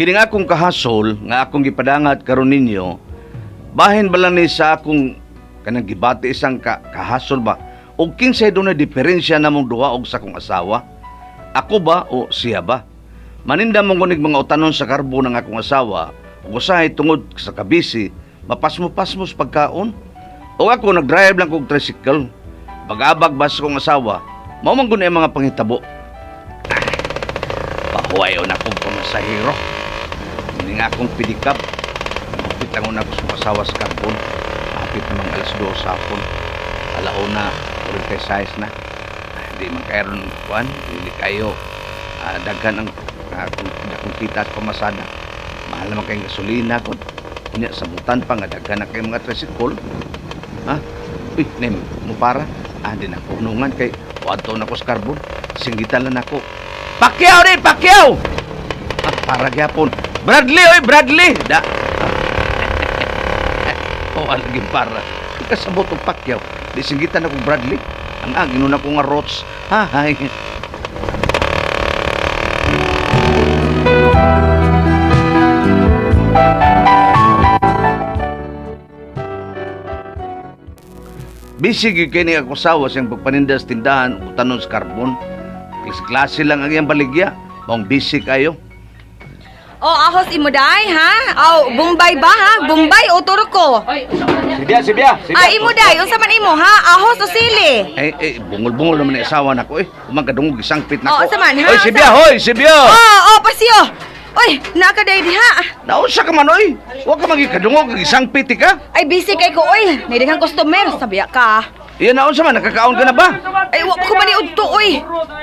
Kini nga akong kahasol nga akong gipadangat karon ninyo, bahin ba lang ni sa akong kanang gibati isang kahasol ba? Og kinsay dunay diferensya namong duha og sa akong asawa? Ako ba o siya ba? Maninda mong kunig mga utanon sa karbo ng akong asawa ug usahay tungod sa kabisi, mapasmo-pasmos pagkaon. O ako nagdrive lang kog tricycle. Pag-abag ba sa akong asawa, mao man gud ang mga panghitabo. Pahuwayon na akong pamasahero. Hindi nga akong pidikap. Mapit lang una ko sa asawa sa karbon. Hapit namang 2:00 sa hapon. Alauna, 46 na. Di man kayo ron, kuan, dili kayo. Daghan ang akong kita at pamasada. Mahal naman kayong gasolina ko. Kunya, sabutan pa nga daghan na kayong mga tricycle. Ha? Uy, nem, mo para. Di na ko unungan kay wadto na ko sa karbon. Singgitan lang ako. Pakyaw ni, pakyaw! Para gyapon. Bradley, oy, Bradley! Da. Oh, alaging para. Ikasabot og pakyaw. Di singgitan ako Bradley. Ang agin na ko nga rots. Ha, hay. Busy gyud kay ni ako sawa siyang pagpaninda sa tindahan ug tanon sa karbon. Klase-klase lang ang iyang baligya. Maong busy kayo. Oh, ahos imo day, ha? Aw, Bombay ba, ha? Bombay o Turko? Sibya, sibya, sibya. Ah, imo day, unsa man imo, ha? Ahos o sili? Eh, bungol-bungol naman ang asawa nako eh. Umang kadungog isangpit nako. Oh, unsa man, ha? Oy, sibya, hoy, sibya. Oh, oh, pasyo. Oy, naa ka day diha. Naunsa ka man, oy? Wa ka magikadungog isangpit ka? Ay, busy kay ko, oy. Naidaghan customer, sabiya ka. Iyan naunsa man, nakakaon ka na ba? Ay, wa pa ko maniudto, oy.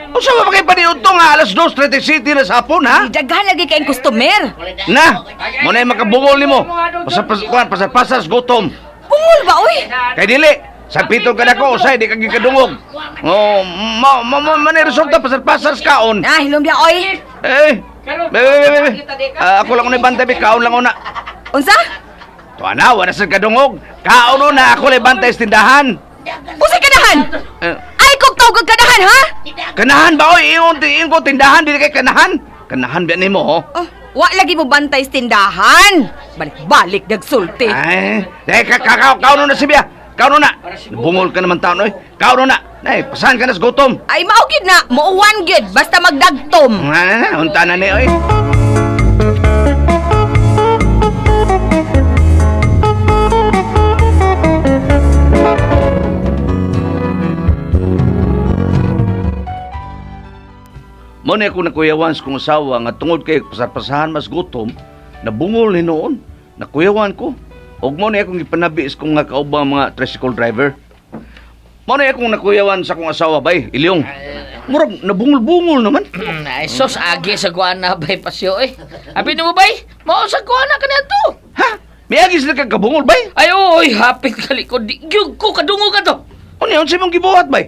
Unsa ba kay paniudto nga 2:37 na sa hapon, ha? Ay, daghan lagi kayong customer. Na, mo na makabungol nimo. Pasar-pasar gutom. Bungol ba, oy? Kay dili, sapiton ka nako, usay di ka gikadungog. Oh, ma ma ma man resulta pasar-pasar sa kaon. Na, hilom dia, oy. Eh, be be be be. Ako lang unay bantay, be, kaon lang una. Unsa? Tuwa na, wala sa kadungog. Kaon una, ako lang bantay sa tindahan. Unsa kanahan? Eh, Ay, kog tawag kanahan, ha? Kanahan ba, oy? Ingon, ingon ko tindahan, dili kay kanahan. Kanahan ba nimo, oh? Oh, wa lagi mo bantay sa tindahan. Balik-balik nagsulti. Ay, kaon na sibya. Kaon na. Bungol ka naman taon, oy. Kaon na. Nay, pasahan ka na sa gutom. Ay, mao gid na. Muuwan gid basta magdagtom. Na, na, na, unta na ni, oy. Mo na ako nakuyawan sa kong asawa nga tungod kay pasarpasahan mas gutom, nabungol ni noon. Nakuyawan ko. Og mo na akong gipanabi sa kong nga kaubang mga tricycle driver. Mo na akong nakuyawan sa kong asawa bay, Ilyong. Murag nabungol-bungol naman. Ay, sos, agi sa kuan na bay pasyo eh. Abi nimo bay, mao sa kuan na kaniadto. Ha? Miagi sila kag kabungol bay? Ay, oy, hapit kalikod. Di gyud ko kadungog ka to. Unya unsa imong gibuhat bay?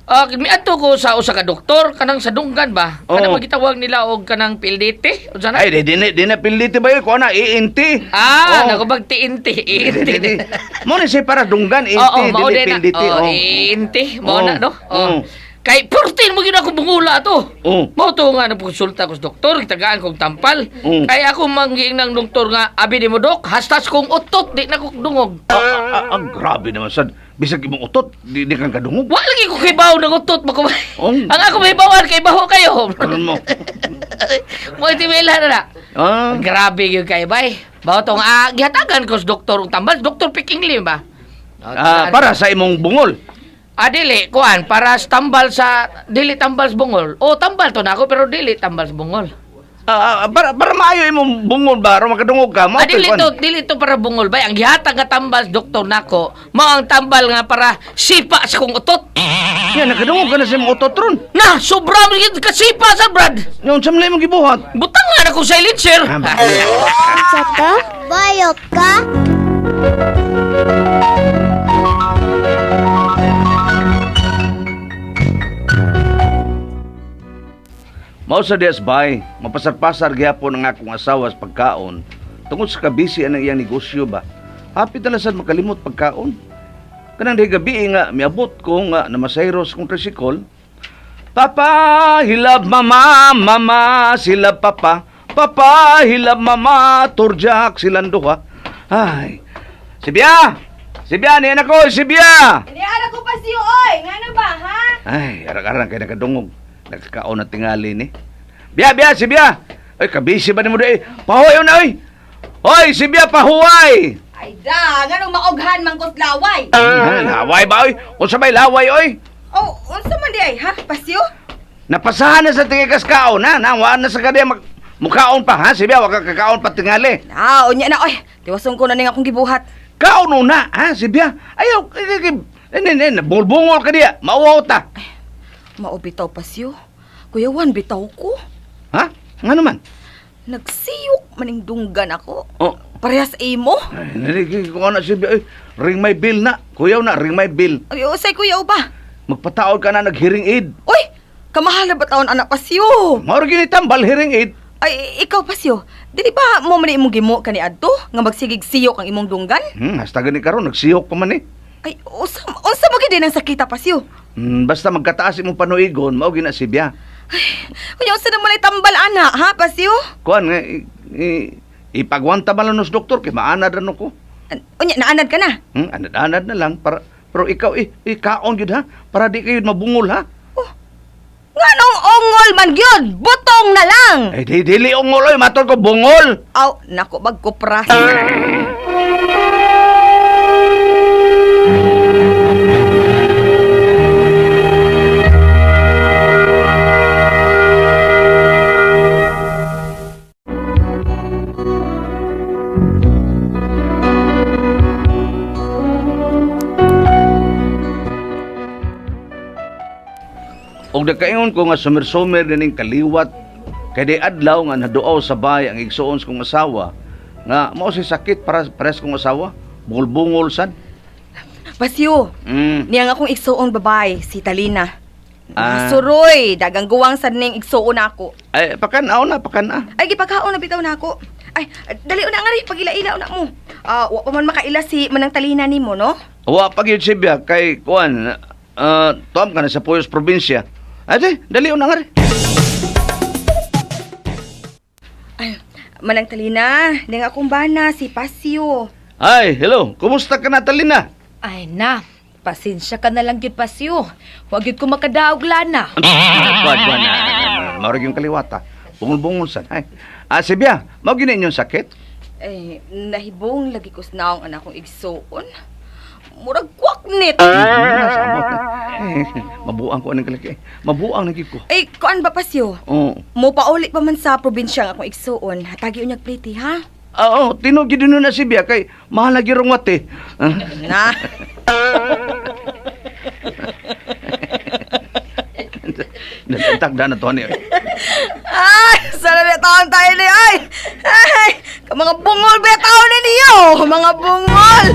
Miadto ko sa usa ka doktor kanang sa dunggan ba? Kanang Oo. magitawag nila og kanang PLDT. Unsa na? Ay, di na PLDT ba yun? Kuha na, ENT. Ah, Oo. naku bag TNT, ENT. Di. Mo ni siya para dunggan, ENT, Oo, mao dili din na. PLDT. Oh, Oo. ENT, mao Oo. na no. Oo. Oh. Kay 14 mo gyud ako bungula to. Oo. Mao to nga nagkonsulta ko sa doktor, gitagaan kong tampal. Oo. Kay ako manggiing ng doktor nga abi nimo dok, hastas kong utot di na ko dungog. Grabe naman sad. Bisag imong utot, di kang kadungog. Wa lagi ko kibaw ng utot mo ko. Oo. Ang ako mahibawan kay baho kayo. Ano mo? Mo itimila na na. Ah, Grabe gyud kay bay. Bao tong gihatagan ko sa doktor og tambal, Doktor Pikingli ba? Oh, para sa imong bungol. Ah, dili, kuan, para sa tambal sa, dili tambal sa bungol. O, tambal to na ako, pero dili tambal sa bungol. Para maayo imong bungol ba, aron makadungog ka, mao Ah, dili to'y kuan. to, dili to para bungol bay. Ang gihatag nga tambal sa doktor nako, mao ang tambal nga para sipa sa kong utot. Yan, nakadungog ka na sa imong utot ron. Na, sobra mo yun, kasipa sa Brad. Yung sa imong gibuhat. Butang nga na kong silencer. Ah, Unsa ka? Bayot ka? Mao sa dias bay, mapasar-pasar gyapon ang akong asawa sa pagkaon. Tungod sa kabisi ang iyang negosyo ba. Hapit na lang sad makalimot pagkaon. Kanang di gabi nga miabot ko nga namasayro sa kong tricycle. Papa, hilab mama, mama, silab papa. Papa, hilab mama, turjak silang duha. Ay, Sibya! Sibya, niyan ako, Sibya! Ini anak ko pa siyo, oy. Ngano ba, ha? Ay, arang-arang kay nakadungog. Nagkakaon na tingali ni. Biya, biya, Sibya! Ay, kabisi ba ni mo di? Pahuay na, oy! Hoy, Sibya, pahuay! Ay da, nganong maughan man kos laway. Laway ba, oy? Unsa may laway, oy? Oh, unsa man di ay, ha? Pasyo? Napasahan na sa tingikas kaon, ha? Nawaan na sa kaniya mukaon pa, ha? Sibya, wag ka kakaon pa tingali. Ah, unya na, oy. Tiwason ko na ning akong gibuhat. Kaon una, ha? Sibya? Ayaw, bungol-bungol ka diya. Mauwaw ta. Mao bitaw pasyo. Kuya Juan, bitaw ko. Ha? Nga naman? Nagsiyok maning dunggan ako. Oh. Parehas imo. Ay, naligig ko na Sibya. Ay, ring my bill na. Kuyaw na, ring my bill. Ay, usay kuyaw ba? Magpataod ka na nag-hearing aid. Uy, kamahal na ba taon anak pasyo? Mauro gini tambal hearing aid. Ay, ikaw pasyo. Dili ba mo man imong gimo kani adto nga magsigig siyok ang imong dunggan? Hasta gani karon nagsiyok pa man eh. Ay, unsa unsa mo gid ang sakita pasyo? Basta magkataas imong panuigon, mao gina Sibya. Ay, unya unsa na man ay tambal ana, ha pasyo? Kuan nga ipagwanta man lang nos doktor kay maanad ra no ko. Unya naanad ka na. Anad-anad na lang para pero ikaw ikaon gyud ha para di kayo mabungol ha. Oh. Nganong ongol man gyud, butong na lang. Ay di dili ongol oy, matol ko bungol. Aw, nako bagkupras. Og nagkaingon ko nga sumer-sumer nining kaliwat kay di adlaw nga naduaw sa bay ang igsuon sa kong asawa nga mao si sakit para pares kong asawa, bungol-bungol sad. Pasyo. Niya nga akong igsuon babay si Talina. Suroy, dagang guwang sad ning igsuon nako. Ay pakan-aw na, pakan-a. Ay gipakaon na bitaw nako. Ay dali una nga ri pagila-ila una mo. Wa pa man makaila si Manang Talina nimo no? Wa pa gyud Sibya kay kuan tuam ka na sa Puyos probinsya. Ate, dali una nga ri. Ay, Manang Talina, niya nga akong bana si Pasyo. Ay, hello. Kumusta ka na, Talina? Ay na, pasensya ka na lang gyud Pasyo. Wa gyud ko makadaog lana. Kuan, kuan. Maurag yung kaliwata. Bungol-bungol sad. Ay. Sibya, mao gyud inyong sakit? Ay, nahibong lagi ko sa naong anak kong igsuon. Murag kwaknit. Samot na. Mabuang ko anang kalaki. Mabuang na gyud ko. Ay, kuan ba Pasyo? Oo. Mo pauli pa man sa probinsya ang akong igsuon. Hatagi unyag pliti, ha? Oo, tinog gyud na Sibya kay mahal na gyud rong wate. Na. Nagtagda na to ni. Ay, salamat taon tayo ni ay. Ay, mga bungol ba taon ni niyo? Mga bungol.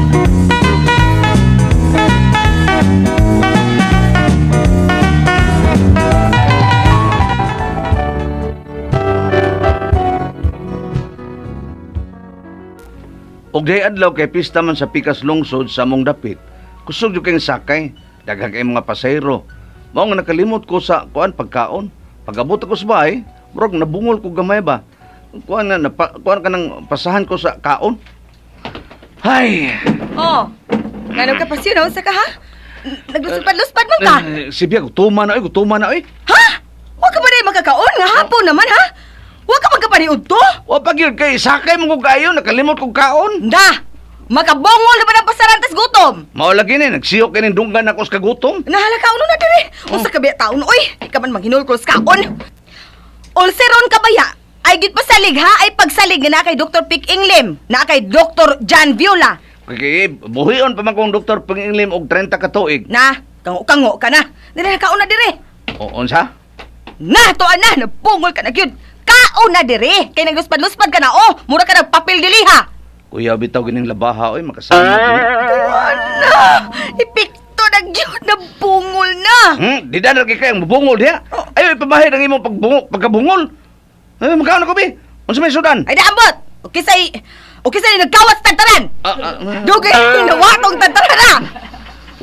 Og day adlaw kay pista man sa Pikas Lungsod sa among dapit. Kusog jud kayong sakay, daghan kay mga pasahero. Mao nga nakalimot ko sa kuan pagkaon. Pag-abot ako sa bahay, murag nabungol ko gamay ba. Kuan na kuan ka nang pasahan ko sa kaon. Hay. Oh. Ngano ka Pasyo, naunsa ka ha? Nagluspad-luspad man ka. Sibya, gutuma na oy, gutuma na oy. Ha? Wa ka ba day makakaon nga hapon naman ha? Wa ka magkapaniud to? Wa pa gyud kay sakay mo ko kayo, nakalimot kog kaon. Na! Makabongol na ba ng pasarantas gutom? Mao lagi ni nagsiyok kining dunggan ako sa kagutom. Nahala kaon na dire. Unsa ka biya taon oy? Di ka man maghinulkol sa kaon. Ulseron ka baya? Ay gid pasalig ha, ay pagsalig nga na kay Dr. Pick Inglim, na kay Dr. John Viola. Kay buhion pa man kong Dr. Pinglim og 30 ka tuig. Na, kango-kango ka na. Dire kaon na dire. O unsa? Na, tuan na, nabungol ka na gyud. Kaon na dire. Kay nagluspad-luspad ka na oh, mura ka nagpapil dili ha. Kuya bitaw gining labaha oy makasama gini. Tuan na. Epekto na gyud, nabungol na. Di na lagi kay ang mabungol diha. Ayo ipamahid ang imong pagbungol, pagkabungol. Ay magkaon ako bi. Unsa may sudan? Ay daambot. Okay say nagkawat sa tagtaran. Dugay nawatong tagtaran na.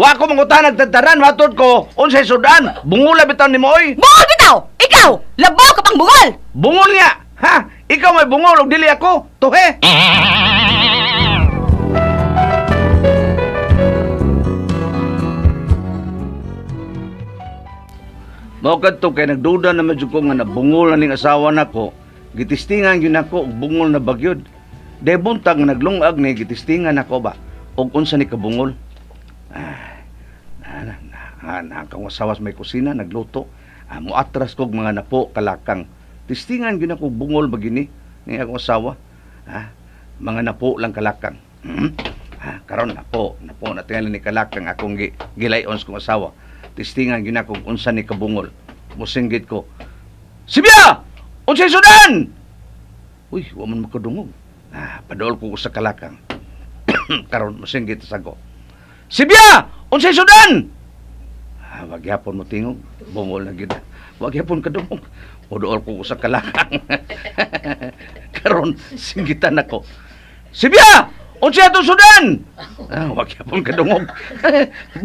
Wa ko mangutan nagtagtaran, matod ko unsay sudan? Bungol bitaw nimo oy. Bungol bitaw. Ikaw, labaw ka pang bungol. Bungol niya. Ha? Ikaw may bungol og dili ako. Tuhe. Mao kadto kay nagduda na jud ko nga nabungol na ning asawa nako. Gitistingan gyud nako og bungol na bagyod. Day buntag nga naglungag ni gitistingan nako ba og unsa ni kabungol. Ah, na na na akong asawa sa may kusina nagluto. Ah, muatras kog mga napo kalakang. Tistingan gyud nako bungol ba gini ni akong asawa. Ah, mga napo lang kalakang. Hmm? Ah, karon napo, napo na tingali ni kalakang akong gilayon sa kong asawa. Tistingan gyud nako unsa ni kabungol. Musinggit ko. Sibya! Unsay sudan? Uy, wa man makadungog. Ah, paduol ko sa kalakang. Karon musinggit sa ko. Sibya! Unsay sudan? Ah, wag gyapon mo tingog. Bungol na gyud. Wag gyapon kadungog. Paduol ko sa kalakang. Karon singgitan ako. Sibya! Unsay atong sudan? Ah, wag gyapon kadungog.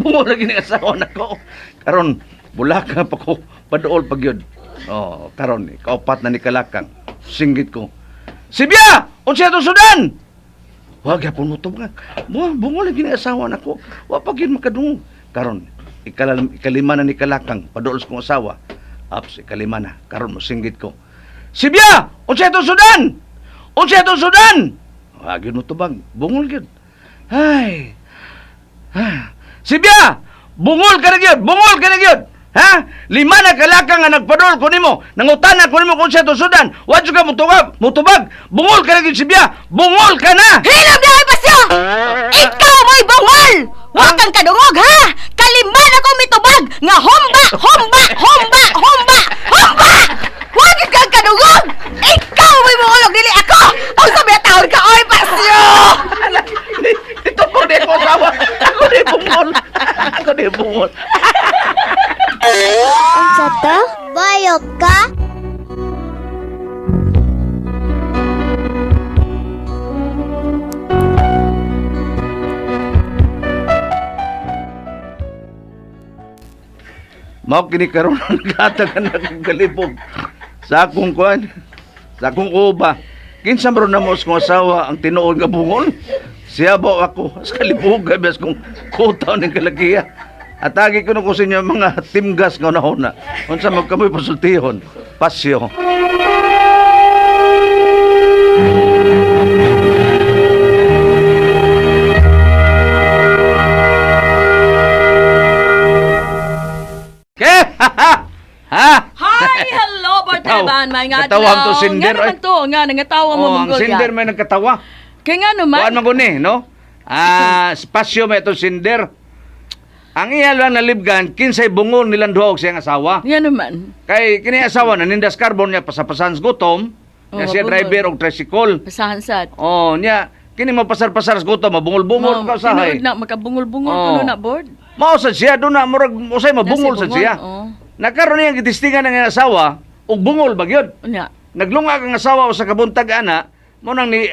Bungol lagi ni asawa nako. Karon bulaka pa ko paduol pa gyud. Oh, karon ikaupat na ni kalakang. Singgit ko. Sibya! Unsay atong sudan? Wag gyapon mo tubag. Bungol lagi ni asawa nako. Wa pa gyud makadungog. Karon ikalima na ni kalakang paduol sa kong asawa. Aps, ikalima na. Karon mo singgit ko. Sibya! Unsay atong sudan? Unsay atong sudan? Wag gyud mo tubag. Bungol gyud. Ay. Ah. Sibya! Bungol ka na gyud! Bungol ka na gyud! Ha? Lima na kalakang nga nagpadol ko nimo. Nangutana ko nimo kung sa sudan. Wa jud ka mutubag, mutubag. Bungol ka na gyud, Sibya. Bungol ka na. Hilom na ay pasyo! Ikaw mo'y bungol! Wa kang kadungog, ha? Kalima na ko mitubag nga humba, humba, humba, humba, humba! Wa gyud kang kadungog! Ikaw mo'y bungol og dili ako! Unsa may taon ka, oy pasyo! Ito ko di ko asawa. Ako di bungol. Ako di bungol. Unsa to? Bayot ka? Mao kini karon naghatag na akong kalibog sa akong kuan, sa akong uba. Kinsa man ron namo sa kong asawa ang tinuod nga bungol? Siya ba ako sa kalibog gabi sa kong kutaw ng kalakiya. Atagi ko na ko sa inyo mga timgas nga unahon na. Unsa magkamoy pasultihon. Pasyo. Ke? Ha? Hi, hello, Bartaban. May nga Katawa ang to sinder, Nga naman to, nga nangatawa mo Oh, ang Mongolia. sinder may nagkatawa. Kaya nga naman. Kuan man ko ni, no? Ah, spasyo may itong sinder. Ang iya lang nalibgan, kinsay bungol nilang duha og siyang asawa. Nga naman. Kay kini asawa nanindas carbon niya pasapasan sa gutom. Oh, Niya siya mabungol. driver og tricycle. Pasahan sad. Oh, niya kini mapasar-pasar sa gutom, mabungol-bungol ka usahay. Tinuod na, makabungol-bungol Oh. kuno na board. Mao sad siya do na murag usay mabungol Nasa sad siya. oh. Nakaron niya gitistingan ang iyang asawa og bungol ba gyud. Unya. Naglungag ang asawa sa kabuntag ana, mo nang ni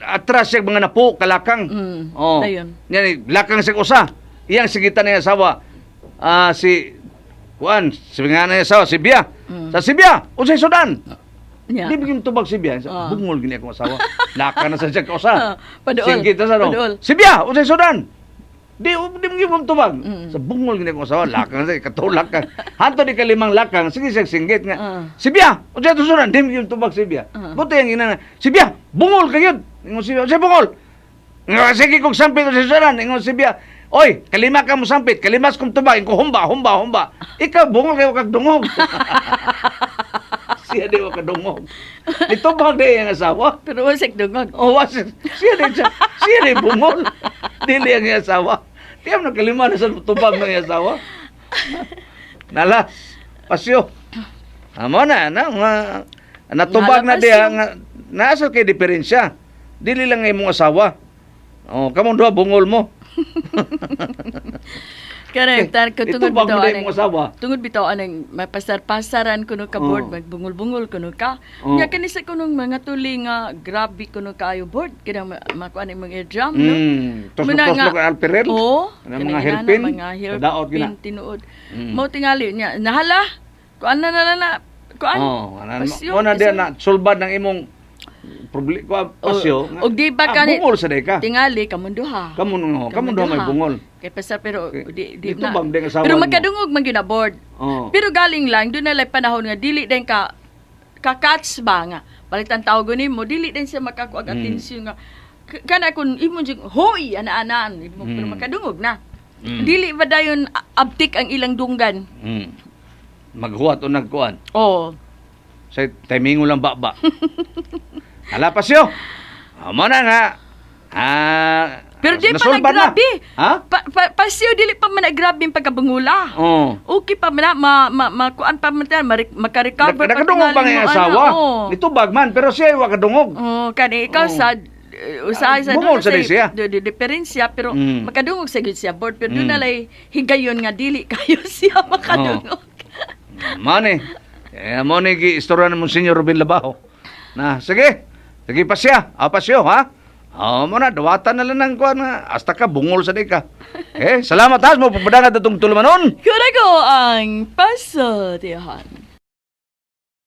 atras siya mga napo kalakang. Oh. Dayon. Niya ni lakang siya usa. Iyang sigitan niya asawa. Ah, si kuan, si nga na asawa si Bia. Sa si Bia, unsay sudan? Unya. Di bigyan tubag si Bia. Sa Ah. bungol gini akong asawa. Laka na sa siya kausa. Ah, paduol. Singgit na sa no. Paduol. Si Bia, unsay sudan? Di di mo tubag. Sa bungol gini akong asawa, lakang sa katulak ka. Hanto di kalimang lakang, sige siya singgit nga. Ah. Si Bia, unsay sudan? Di mo tubag si Bia. Ah. Buti ang ina na. Si Bia, bungol ka yun. Ingon si Bia, unsay bungol? Nga sige kong sampit unsay sudan? Ingon si Bia. Oy, kalima ka mo sampit, kalimas kong tubag, ingon ko humba, humba, humba. Ikaw bungol kayo kag dungog. Siya di wa kadungog. Nitubag di ang asawa. Pero wasik dungog. Oh, was siya di siya, siya di bungol. Dili ang iyang asawa. Tiyam na kalima na sa tubag ng iyang asawa. Nalas. Pasyo. Amo na, na, nga, natubag na Nala, diha, pasyo. nga, nasa kay diferensya. Dili lang ang imong asawa. Oh, kamong duha bungol mo. Correct. Tar ko tungod Itubag bitaw mo na anang imong asawa. tungod bitaw anang mapasar-pasaran kuno ka board, Oh. magbungol-bungol kuno ka. Oh. Nya kani sa kunong mga tuli nga grabe kuno kaayo board kina makuan ang mga eardrum no. Toslok-toslok ang alperel. Oo. Kanang mga hairpin. Mga Kadaot gina. hairpin tinuod. Mao tingali niya nahala. Kuan na na na na. Kuan. Oh, ana Pasyo, mo na diha isa- na sulbad ng imong Problema pasyo. Og di ba ah, kani bungol sa day ka. Tingali kamunduha. Kamo no, kamo duha may bungol. Kay pasar pero Okay. di di Dito bang di ang asawa Pero nimo? magkadungog man gyud na board. Oo. Pero galing lang doon na lang panahon nga dili din ka ka-catch ba nga balitan tawag nimo dili din siya makakuag atensyon nga kana kun imo jud hoy ana-anaan imo pero makadungog na. Dili ba dayon abtik ang ilang dunggan? Maghuwat o nagkuan. Oh. Sa timingo lang ba. Ala pasyo. Amo na nga. Ah, Pero di pa nasolba na. naggrabe. Ha? Pa, pa, pasyo dili pa man naggrabe ang pagkabangula. Oo. Okay pa man na, ma, ma, ma, kuan pa man ta, makarecover pa Nakadungog pa tingali nga mo, yung asawa. ana, oo. Nitubag man, pero siya ay wakadungog. Oh, kani ikaw Oo. sa usahay sa Bungol doon sa siya. di diferensya pero makadungog sa gyud siya board pero doon na lay higayon nga dili kayo siya makadungog. Mani. Eh, mo ni gi istorya ni Monsignor Ruben Labajo. Na, sige. Sige pa siya. Ah, pa siya, ha? Ah, mo na, dawatan na lang ng kuan nga. Hasta ka, bungol sa di ka. Eh, salamat ha. Mo papadangat itong tulumanon. Kura ko ang pasotihan.